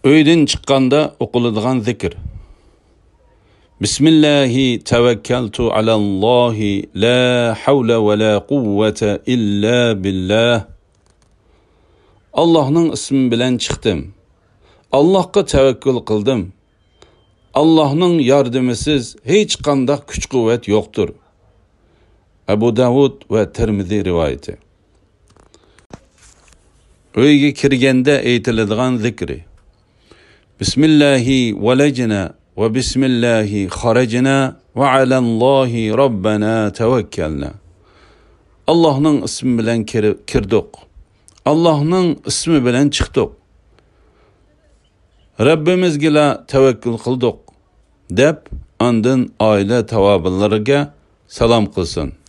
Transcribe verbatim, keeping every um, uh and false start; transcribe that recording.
ئۆيدىن چىققاندا ئوقۇلىدىغان زىكىر. بىسمىللاھى تەۋەككەلتۇ ئەلەللاھى لا ھەۋلە ۋە لا قۇۋۋەتە ئىللا بىللاھ. ئاللاھنىڭ ئىسمى بىلەن چىقتىم. ئاللاھقا تەۋەككۈل قىلدىم. ئاللاھنىڭ ياردىمىسىز ھېچقانداق كۈچ-قۇۋۋەت يوقتۇر. ئەبۇ داۋۇد ۋە تىرمىزى رىۋايىتى. ئۆيگە كىرگەندە ئېيتىلىدىغان زىكرى. بىسمىللاھى ۋەلەجنا ۋە بىسمىللاھى خەرەجنا ۋە ئەلەللاھى رەببەنا تەۋەككەلنا. ئاللاھنىڭ ئىسمى بىلەن كىر-، كىردۇق. ئاللاھنىڭ ئىسمى بىلەن چىقتۇق. رەببىمىزگىلا تەۋەككۈل قىلدۇق، دەپ ئاندىن ئائىلە تاۋابىئلىرىگە سالام قىلسۇن.